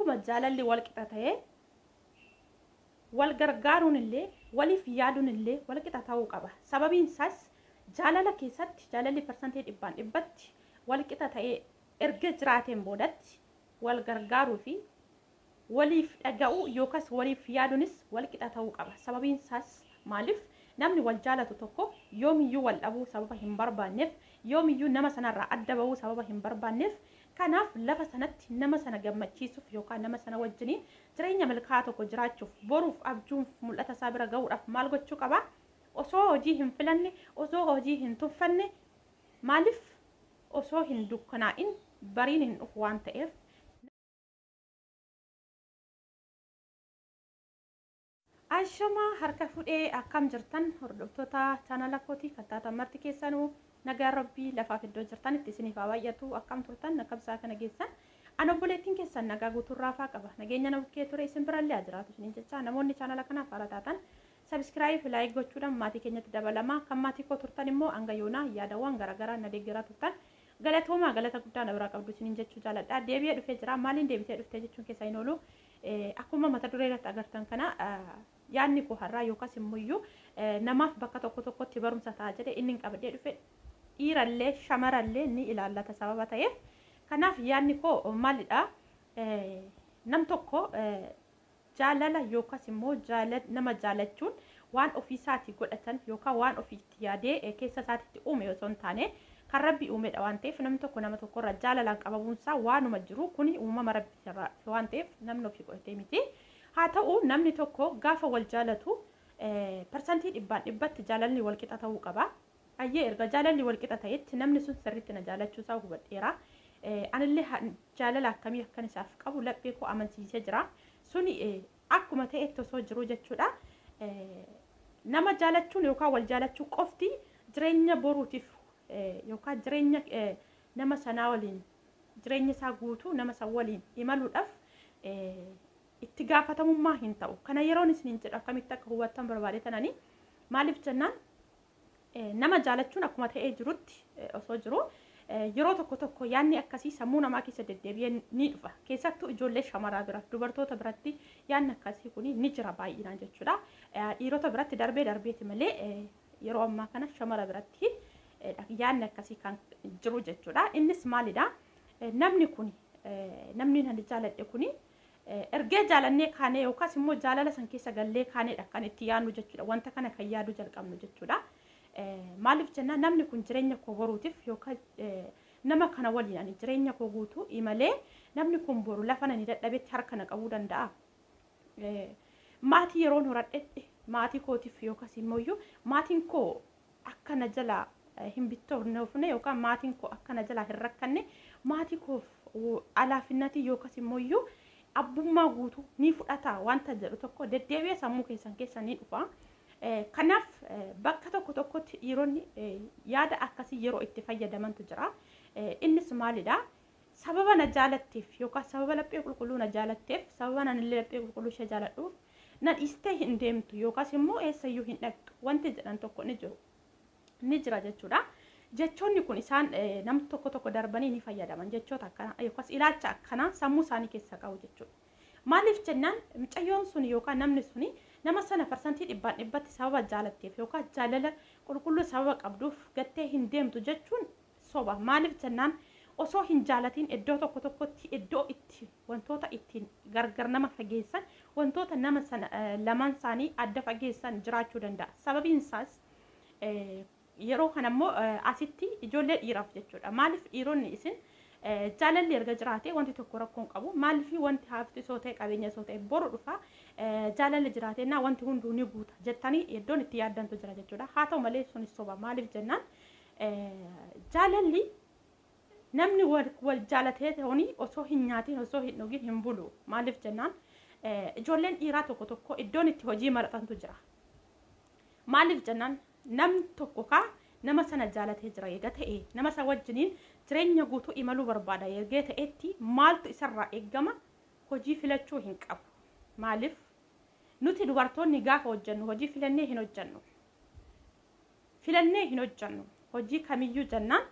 Akkuma jaalalli wal qixa ta'e wal gargaaruun illee waliif yaaduun illee wal qixa ta'uu qaba. Sababiin isaas jaalala keessatti jaalalli parsantii dhibbaan dhibbatti wal qixa ta'ee erga jiraateen boodatti wal gargaaruu fi waliif dhaga'uu yookaas waliif yaaduunis wal qixa ta'uu qaba. Sababiin isaas maaliif namni wal jaalatu tokko yoomiyyuu wal dhabuu sababa hin barbaanneef, yoomiyyuu nama sanarraa adda bahuu sababa hin barbaanneef, kanaaf lafa sanatti nama sana gammachiisuuf yookaan nama sana wajjiniin jireenya milkaa'aa tokko jiraachuuf boruuf abjuun mul'ata isaa bira gahuudhaaf maal gochuu qaba? Osoo hojii hin filanne, osoo hojii hin tuffanne, maaliif osoo hin dukkanaa'in bariin hin dhufu waan ta'eef. Ashamaa harka fuudhee, akkam jirtan hordoftoota chaanala kootii kan taatan marti keessanuu? Nagaan Rabbii lafaaf iddoo jirtanitti isiniif haa baay'atu. Akkam turtan? Akkam isaa kana geessan? An obboleettiin keessan nagaa guutuun raafaa qaba. Nageenya na bukkee ture isin birallee haa jiraatu isiniin jecha, namoonni chaanala kanaaf haala taatan subscribe, like gochuudhaan maatii keenyatti dabalamaa. Kan maatii koo turtan immoo hanga yoonaa yaadawwan garaagaraa na deeggaraa turtan, galatoomaa, galata guddaa na biraa qabdu isiniin jechuu jaaladha. Deebi'ee dhufee jira. Maaliin deebitee dhuftee jechuun keessa hin oolu. Akkuma mata duree irratti agartan kana, yaadni koo har'aa yookaas immoo namaaf bakka tokko tokkotti barumsa ta'a jedhe inni hin qabadhee dhufe dhiirallee shamarallee ni ilaallata sababa ta'eef. Kanaaf yaadni koo maalidha? Nam tokko jaalala yookaas immoo nama jaalachuun waan ofiisaatii godhatan yookaan waan ofiitti yaadee keessa isaatitti uume osoo hin taane kan Rabbi uumedha waan ta'eef, namni tokko nama tokkorra jaalalaan qabamuunsaa waanuma jiru, kuni uumama Rabbi waan ta'eef namni ofii godhatee miti. Haa ta'u, namni tokko gaafa wal jaalatu parsantii dhibbaan dhibbatti jaalalli wal qixa ta'uu qaba. Ayyee, erga jaalalli wal qixa ta'etti namni sun sirriitti na jaalachuusaa hubadheera. Anillee jaalala akkamii akkan isaaf qabu laphee koo amansiisee jira. Suni akkuma ta'etti osoo jiru jechuudha. Nama jaalachuun yookaan wal jaalachuu qofti jireenya boruutiif yookaan jireenya nama sanaa waliin, jireenya isaa guutuu nama san waliin imaluudhaaf itti gaafatamummaa hin ta'u. Kana yeroon isiniin jedhu akkamitti akka hubattan barbaade tanani, maaliif jennaan, nama jaalachuun akkuma ta'ee jirutti osoo jiru yeroo tokko tokko yaadni akkasii sammuu namaa keessa deddeebi'ee ni dhufa. Keessattuu ijoollee shamaraa bira, dubartoota biratti yaadni akkasii kun ni jira baay'inaan jechuudha. Dhiirota biratti darbee darbeeti malee yeroo ammaa kana shamara biratti yaadni akkasii kan jiru jechuudha. Innis maalidha? Namni kun, namni ani jaaladhe kuni, ergee jaalannee kaanee yookaas immoo jaalala san keessa gallee kaaneedha kan itti yaadnu jechuudha. Wanta kana kan yaaduu jalqabnu jechuudha. Maaliif jennaan, namni kun jireenya koo boruutiif yookaan nama kana waliin ani jireenya koo guutuu imalee namni kun boru lafa ani dadhabetti harka na qabuu danda'a. Maatii yeroon horadhetti maatii kootiif yookaas immoo maatiin koo akka na jalaa hin bittoofne yookaan maatiin koo akka na jalaa hin rakkanne maatii koof alaafinnatii yookaas immoo abbummaa guutuu ni fudhata wanta jedhu tokko deddeebi'ee sammuu keessan keessa ni dhufa. Kanaaf bakka tokko tokkotti dhiironni yaada akkasii yeroo itti fayyadamantu jira. Innis maalidha? Sababa na jaalatteef yookaan sababa laphee qulqulluu na jaalatteef, sababa nanillee laphee qulqulluu ishee jaaladhuuf na dhiistee hin deemtu yookaas immoo eessayyuu hin dhaqxu wanti jedhan tokko ni jiru. Ni jira jechuudha. Jechoonni kun isaan namni tokko tokko darbanii ni fayyadaman, jechoota akkanaa yookaas ilaalcha akkanaa sammuu isaanii keessa qabu jechuudha. Maaliif jennaan, mucayyoon sun yookaan namni suni nama sana parsantii dhibbaan dhibbatti sababa jaalatteef yookaan jaalala qulqulluu sababa qabduuf gattee hin deemtu jechuun soba. Maaliif jennaan, osoo hin jaalatiin iddoo tokko tokkotti iddoo itti wantoota ittiin gargar nama fageessan, wantoota nama sana lamaan isaanii adda fageessan jiraachuu danda'a. Sababiin isaas yeroo kana immoo asitti ijoollee dhiiraaf jechuudha. Maaliif dhiironni isin jaalalli erga jiraate wanti tokko rakkoon qabu. Maaliif wanti hafti soo ta'e, qabeenya soo ta'e boru dhufa, jaalalli jiraate naa wanti hunduu ni guuta jettanii iddoon itti yaaddantu jira jechuudha. Haa ta'u malee sunis soba. Maaliif jennaan, jaalalli namni wal jaalatee ta'uun osoo hin nyaatin, osoo hin dhugin hin bulu. Maaliif jennaan, ijoolleen dhiiraa tokko tokko iddoon itti hojii maratantu jira. Maaliif jennaan, namni tokko kaa nama sana jaalatee jira eega ta'e, nama sana wajjiniin jireenya guutuu imaluu barbaada ergee ta'etti, maaltu isarraa eeggama? Hojii filachuu hin qabu. Maaliif nuti dubartoonni gaafa hojjennu hojii filannee hin hojjennu. Filannee hin hojjennu. Hojii kamiyyuu jennaan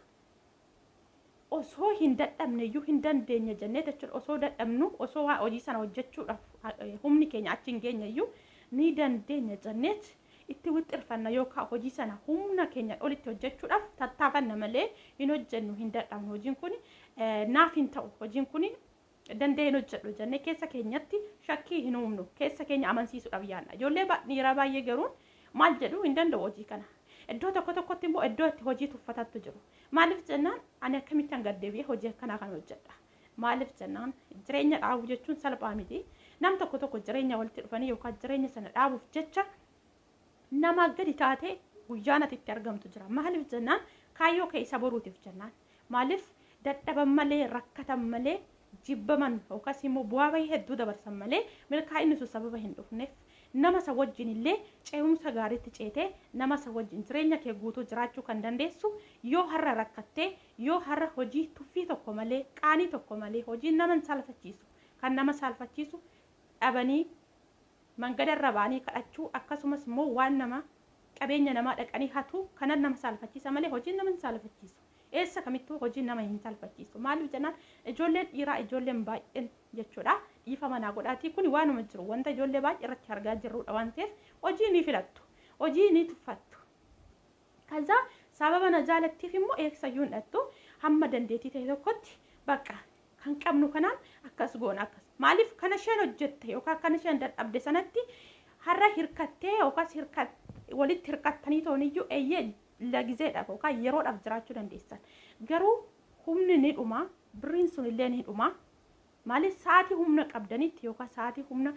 Osoo hin dadhabne iyyuu hin dandeenya jennee jechuudha. Osoo dadhabnu, osoo waa hojii sana hojjechuudhaaf humni keenya achi hin geenye iyyuu, ni dandeenya jenneet itti wixxirfanna yookaan hojii sana humna keenya olitti hojjechuudhaaf tattaafanna malee hin hojjennu, hin dadhabnu. Hojiin kun naaf hin ta'u, hojiin kun danda'ee hin hojjedhu jennee keessa keenyatti shakkii hin uumnu, keessa keenya amansiisuudhaaf yaadna. Ijoollee dhiiraa baay'ee garuu maal jedhu? Hin danda'u hojii kana. Iddoo tokko tokkotti immoo iddoo itti hojii tuffatattu jiru. Maaliif jennaan, ani akkamittan gad deebi'ee hojii akkanaa kana hojjedha? Maaliif jennaan, jireenya dhaabuu jechuun salphaa miti. Nam tokko tokko jireenya walitti dhufanii yookaan jireenya sana dhaabuuf jecha nama gadi taate guyyaan ati itti argamtu jira. Maaliif jennaan, kaayyoo kee isa boruutiif jennaan. Maaliif dadhaban malee, rakkatan malee, jibbaman yookaas immoo bu'aa bahii hedduu dabarsan malee milkaa'inni sun sababa hin dhufneef, nama isa wajjin illee ce'umsa gaariitti ceetee nama isa wajjin jireenya kee guutuu jiraachuu kan dandeessu yoo har'a rakkattee, yoo har'a hojii tuffii tokko malee, qaanii tokko malee, hojii nama hin saalfachiisu, kan nama saalfachiisu dhabanii mangadarra ba'anii kadhachuu, akkasumas immoo waan nama qabeenya namaa dhaqanii hatu kanan nama saalfachiisa malee hojiin nama hin saalfachiisu. Eessa kamittuu hojiin nama hin saalfachiisu. Maaliif jennaan, ijoolleen dhiiraa, ijoolleen baay'een jechuudha. Dhiifa manaa godhaatii, kun waanuma jiru, wanta ijoollee baay'ee irratti argaa jirrudha waan ta'eef, hojii ni filattu. Hojii ni tuffattu. Kaza sababa na jaalattiif immoo eegsayyuu hin dhattu, hamma dandeettii ta'e tokkotti bakka kan qabnu kanaan akkas goona akkas. Maaliif kana isheen hojjette yookaan kan isheen dadhabde sanatti har'a hirkattee yookaas walitti hirkattanii tooniyyuu, eeyyee, lagizeedhaaf yookaan yeroodhaaf jiraachuu dandeessan. Garuu humni ni dhuma, birriin sun illee ni dhuma. Maaliif sa'aatii humna qabdanitti yookaan sa'aatii humna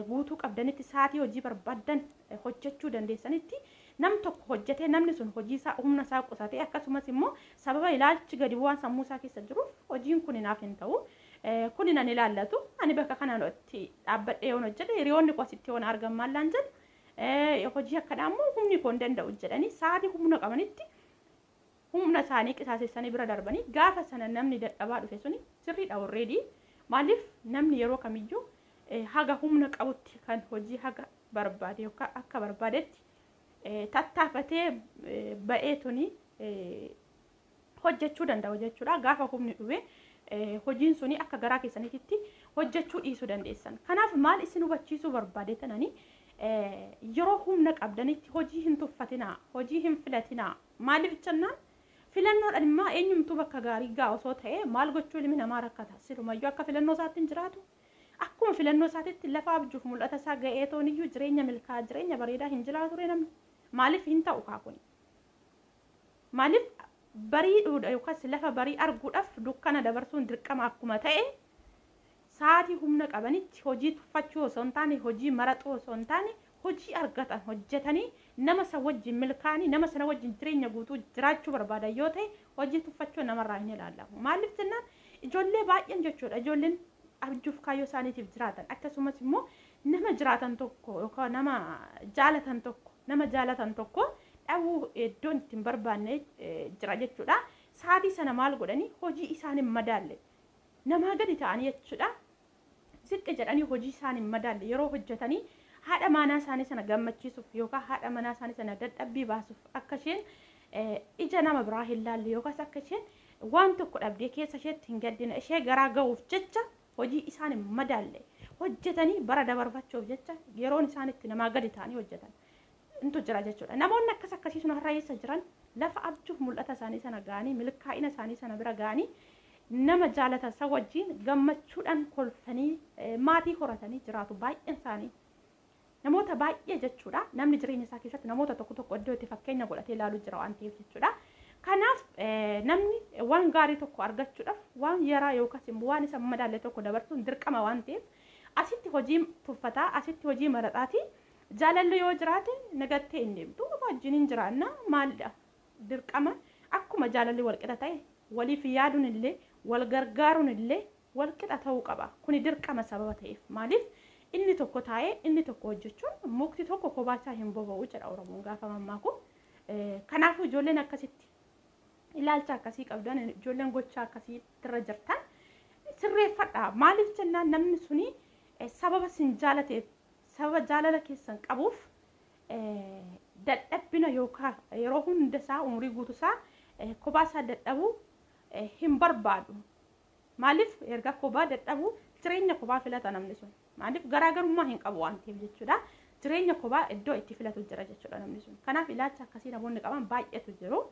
guutuu qabdanitti, sa'aatii hojii barbaaddan hojjechuu dandeessanitti, nam tokko hojjetee, namni sun hojii isaa humna isaa qusatee, akkasumas immoo sababa ilaalchi gadi bu'aan sammuu isaa keessa jiruuf, hojiin kun naaf hin ta'u. Kun nan ilaallatu, ani bakka kanaan itti dhaabbadhee yoon hojjedhe, hiriyoonni koo asitti yoon argan maallaan jedhu, hojii akkanaa immoo humni koo hin danda'u jedhanii sa'aatii humna qabanitti humna isaanii qisaasessanii bira darbanii, gaafa sana namni dadhabaa dhufe suni sirriidha already. Maaliif namni yeroo kamiyyuu haga humna qabutti kan hojii haga barbaade yookaan akka barbaadetti tattaafatee ba'ee tuni hojjechuu danda'u jechuudha. Gaafa humni dhufe hojiin suni akka garaa keessaniitti hojjechuu dhiisuu dandeessan. Kanaaf maal isin hubachiisuu barbaade tananii, yeroo humna qabdanitti hojii hin tuffatinaa, hojii hin filatinaa. Maaliif jennaan, filannoodhaan immoo eenyumtuu bakka gaarii gaa osoo ta'e maal gochuu ilmi namaa rakkata? Silumayyuu akka filannoo isaatti hin jiraatu. Akkuma filannoo isaatitti lafa abjuuf mul'ata isaa ga'ee tooniyyuu jireenya milkaa'aa, jireenya bareedaa hin jiraatu ture namni. Maaliif hin ta'u kaa kuni? Maaliif bariidhuudha yookaas lafa barii arguudhaaf dukkana dabarsuun dirqama akkuma ta'e, sa'aatii humna qabanitti hojii tuffachuu osoo hin taane, hojii maraxuu osoo hin taane, hojii argatan hojjetanii nama isa wajjin milkaa'anii nama sana wajjin jireenya guutuu jiraachuu barbaadan yoo ta'e, hojii tuffachuu namarraa hin ilaalamu. Maaliif jennaan, ijoollee baay'een jechuudha, ijoolleen abjuuf kaayyoo isaaniitiif jiraatan, akkasumas immoo nama jiraatan tokko yookaan nama jaalatan tokko dhabuu iddoon ittiin barbaanne jira jechuudha. Sa'aatii sana maal godhanii? Hojii isaan hin madaalle namaa gadi ta'anii jechuudha. Ziqqi jedhanii hojii isaan hin madaalle yeroo hojjetanii, haadha manaa isaanii sana gammachiisuuf yookaan haadha manaa isaanii sana dadhabbii baasuuf, akka isheen ija nama biraa hin laalle yookaas akka isheen waan tokko dhabdee keessa isheetti hin gaddine ishee garaa ga'uuf jecha, hojii isaan hin madaalle hojjetanii bara dabarfachuuf jecha yeroon isaan itti namaa gadi ta'anii hojjetan intu jira jechuudha. Namoonni akkas akkasii sun har'a eessa jiran? Lafa abjuuf mul'ata isaanii sana ga'anii, milkaa'ina isaanii sana bira ga'anii, nama jaalatan isa wajjin gammachuudhaan kolfanii maatii horatanii jiraatu baay'een isaanii. Namoota baay'ee jechuudha. Namni jireenya isaa keessatti namoota tokko tokko iddoo itti fakkeenya godhatee ilaaluu jira waan ta'eef jechuudha. Kanaaf namni waan gaarii tokko argachuudhaaf waan yaraa yookaas immoo waan isa madaalle tokko dabarsuun dirqama waan ta'eef, asitti hojii tuffataa, asitti hojii maraxaati. Jaalalli yoo jiraate nagattee hin deemtu, wajjin hin jiraanna maalidha? Dirqama akkuma jaalalli walqixa ta'e, waliif yaaduun illee, wal gargaaruun illee walqixa ta'uu qaba. Kuni dirqama sababa ta'eef, maaliif inni tokko taa'ee inni tokko hojjechuun, mukti tokko kophaa hin boba'u jedha Oromoon gaafa mammaaku. Kanaafuu ijoolleen akkasitti ilaalcha akkasii qabdan, ijoolleen gochaa akkasii irra jirtan, sirreeffadha. Maaliif jennaan, namni suni sababa sin jaalateef, sababa jaalala keessan qabuuf, dadhabbina yookaan yeroo hunda isaa umurii guutuu isaa kophaa isaa dadhabuu hin barbaadu. Maaliif erga kophaa dadhabu jireenya kophaa filata namni sun. Maaliif garaagarummaa hin qabu waan ta'eef jechuudha. Jireenya kophaa iddoo itti filatu jira jechuudha namni sun. Kanaaf ilaalcha akkasii namoonni qaban baay'eetu jiru.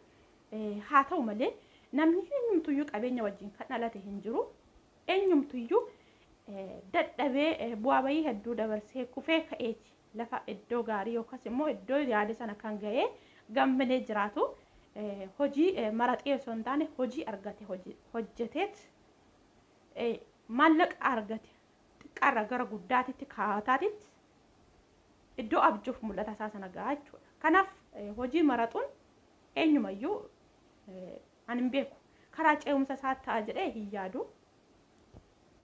Haa ta'u malee namni eenyumtuyyuu qabeenya wajjin kan dhalate hin jiru. Eenyumtuyyuu dadhabee bu'aa bayii hedduu dabarsee kufee ka'eeti lafa iddoo gaarii yookaas immoo iddoo yaade sana kan ga'ee gammadee jiraatu. Hojii maraxee osoo hin taane hojii argate hojjeteet maallaqa argate xiqqaarraa gara guddaatitti kaa'ataatitti iddoo abjuuf mul'ata isaa sana gahaa jechuudha. Kanaaf hojii maraxuun eenyumayyuu ani hin beeku karaa ce'umsa isaa ta'a jedhee hin yaadu.